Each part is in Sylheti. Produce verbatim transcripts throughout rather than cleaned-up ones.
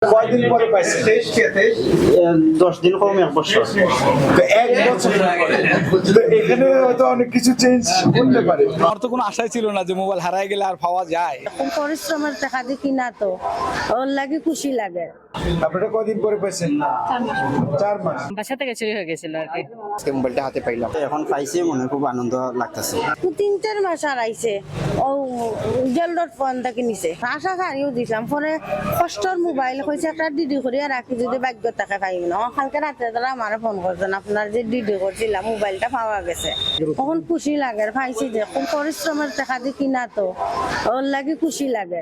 কয়দিন পরে পাইছেন? তেইশ কে তেইশ। এ, দশ দিন কম এক বছর। তো এক বছর, তো এখানে হয়তো অনেক কিছু চেঞ্জ হতে পারে। আমার তো কোনো আশাই ছিল না যে মোবাইল হারায় গেলে আর পাওয়া যায়। পরিশ্রমের টাকা দিয়ে কিনা তো, ওর লাগি খুশি লাগে। আপনারা কয়দিন পরে পাইছেন? চার মাস। বাসা থেকে চুরি হয়ে গেছিল আর কি। আজকে মোবাইলটা হাতে পাইলাম। এখন পাইছি, মনে খুব আনন্দ লাগতেছে। তিন চার মাস হারাইছে, ও জেলর ফোন থেকে নিছে। আশা ছাড়িও দিছিলাম, পরে কষ্টর মোবাইল কইছে একটা ডিডি করিয়া রাখি, যদি ভাগ্য থাকে পাইব না। ও কালকে রাতে তারা আমারে ফোন করছেন, আপনার যে ডিডি করছিলাম মোবাইলটা পাওয়া গেছে। তখন খুশি লাগে, পাইছি যে কোন পরিশ্রমের টাকা দিয়ে কিনা তো, ওর লাগি খুশি লাগে।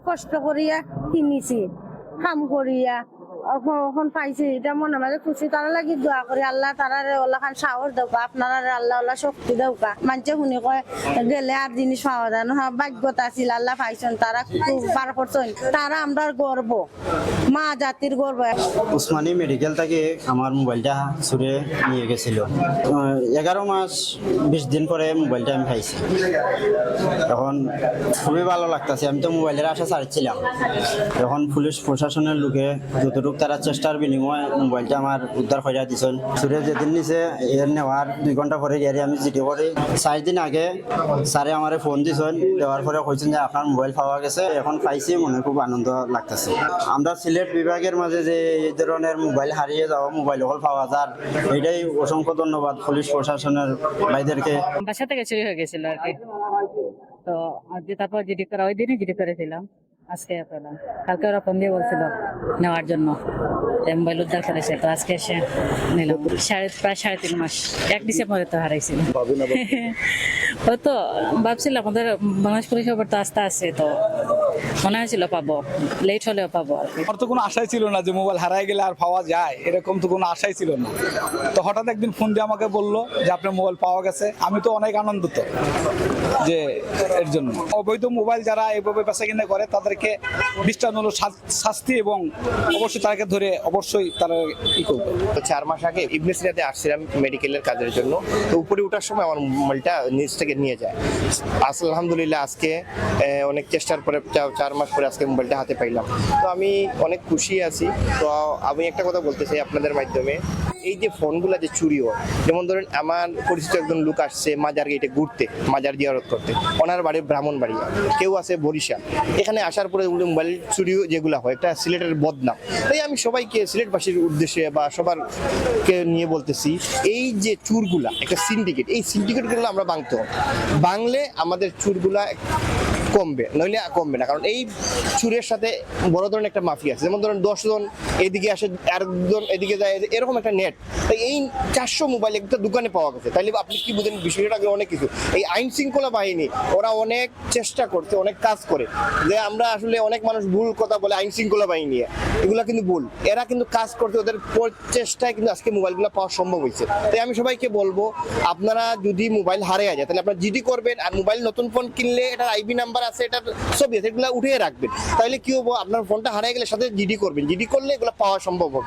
কষ্ট করিয়া কিনিছি, কাম করিয়া অখ-, অখন পাইছি, এটা মনে মনে খুশি। তারা লাগি দোয়া করি, আল্লাহ তারারে ওলা খান সাহস দেউকা, আপনারারে আল্লাহ ওলা শক্তি দেউকা। মানষে হুনি কয় গেলে আর জিনিস পাওয়া যায় না, হ্যাঁ, ভাগ্যত আছিল, আল্লাহ পাইছন, তারা খুব বার করছন, তারা আমরার গর্ব। মা জাতির গর্ব। উসমানী মেডিকেল থেকে আমার মোবাইলটা চুরে নিয়ে গেছিল। আহ, এগারো মাস বিশ দিন পরে মোবাইলটা আমি পাইছি। এখন খুবই ভালো লাগতাছে। আমি তো মোবাইলের আশা ছাড়ছিলাম। এখন পুলিশ প্রশাসনের লোকে যতটুকু তারা চেষ্টার বিনিময়ে মোবাইলটা আমার উদ্ধার করিয়া দিছেন। চুরে যেদিন নিছে, এর নেওয়ার দুই ঘন্টা পরে গিয়ে আমি জিডি করি। চার দিন আগে স্যারে আমারে ফোন দিছেন, দেওয়ার পরে কইছেন যে আপনার মোবাইল পাওয়া গেছে। এখন পাইছি, মনে খুব আনন্দ লাগতেছে। আমরা সিলেট বিভাগের মাঝে যে এই ধরনের মোবাইল হারিয়ে যাওয়া, মোবাইল অকল পাওয়া যার, এটাই অসংখ্য ধন্যবাদ পুলিশ প্রশাসনের ভাইদেরকে। বাসা থেকে চুরি হয়ে গেছিল আর কি। তো আজকে তারপর জিডি করা, ওই দিনই জিডি করেছিলাম। আজকে পেলাম। কালকে ওরা ফোন দিয়ে বলছিল নেওয়ার জন্য, যে মোবাইল উদ্ধার করেছে, তো আজকে এসে নিলাম। সাড়ে, প্রায় সাড়ে তিন মাস, এক ডিসেম্বরে তো হারাইছিল। ও তো ভাবছিলাম, আমাদের বাংলাদেশ পুলিশের উপর তো আস্থা আছে, তো মনে হয়েছিল পাবো, লেট হলেও পাবো আর কি। আমার তো কোনো আশাই ছিল না যে মোবাইল হারায় গেলে আর পাওয়া যায়, এরকম তো কোনো আশাই ছিল না। তো হঠাৎ একদিন ফোন দিয়ে আমাকে বললো যে আপনার মোবাইল পাওয়া গেছে। আমি তো অনেক আনন্দিত যে এর জন্য। অবৈধ মোবাইল যারা এইভাবে বেচাকেনা করে, তাদেরকে দৃষ্টান্তমূলক শাস-, শাস্তি এবং অবশ্যই তাদেরকে ধরে অবশ্যই তারা ই করবে। তো চার মাস আগে ইবনে সিনাতে আসছিলাম মেডিকেলের কাজের জন্য। তো উপরে ওঠার সময় আমার মোবাইলটা নিচ থেকে নিয়ে যায়। আস-, আলহামদুলিল্লাহ, আজকে, এ, অনেক চেষ্টার পরে চা-, চার মাস পরে আজকে মোবাইলটা হাতে পাইলাম। তো আমি অনেক খুশি আছি। তো আমি একটা কথা বলতে চাই আপনাদের মাধ্যমে, এই যে ফোনগুলা যে চুরি হয়, যেমন ধরেন আমার পরিচিত একজন লোক আসছে মাজার গেটে ঘুরতে, মাজার জিয়ারত করতে, ওনার বাড়ি ব্রাহ্মণবাড়িয়া, কেউ আছে বরিশাল। এখানে আসার পরে মোবাইল চুরি যেগুলা হয়, একটা সিলেটের বদনাম। তাই আমি সবাইকে, সিলেটবাসীর উদ্দেশ্যে বা সবারকে নিয়ে বলতেছি, এই যে চুরগুলা, একটা সিন্ডিকেট, এই সিন্ডিকেটগুলো আমরা ভাঙতে হবে। ভাঙলে আমাদের চুরগুলা কমবে, নইলে কমবে না। কারণ এই চুরের সাথে বড় ধরনের একটা মাফিয়া আছে। যেমন ধরেন দশ জন এদিকে আসে, আরেকজন এদিকে যায়, এরকম একটা নেট। তাই এই চারশো মোবাইল একটা দোকানে পাওয়া গেছে, তাইলে আপনি কি বুঝেন বিষয়টা? আগে অনেক কিছু, এই আইন শৃঙ্খলা বাহিনী, ওরা অনেক চেষ্টা করছে, অনেক কাজ করে। যে আমরা আসলে, অনেক মানুষ ভুল কথা বলে আইন শৃঙ্খলা বাহিনী নিয়ে, এগুলা কিন্তু ভুল। এরা কিন্তু কাজ করছে, ওদের প-, চেষ্টায় কিন্তু আজকে মোবাইলগুলো পাওয়া সম্ভব হয়েছে। তাই আমি সবাইকে বলবো, আপনারা যদি মোবাইল হারিয়ে যায়, তাহলে আপনারা জিডি করবেন। আর মোবাইল নতুন ফোন কিনলে এটার আইবি নাম্বার আছে, এটার ছবি আছে, এগুলো উঠিয়ে রাখবেন। তাহলে কি হবো, আপনার ফোনটা হারিয়ে গেলে সাথে জিডি করবেন, জিডি করলে এগুলো পাওয়া সম্ভব হবে।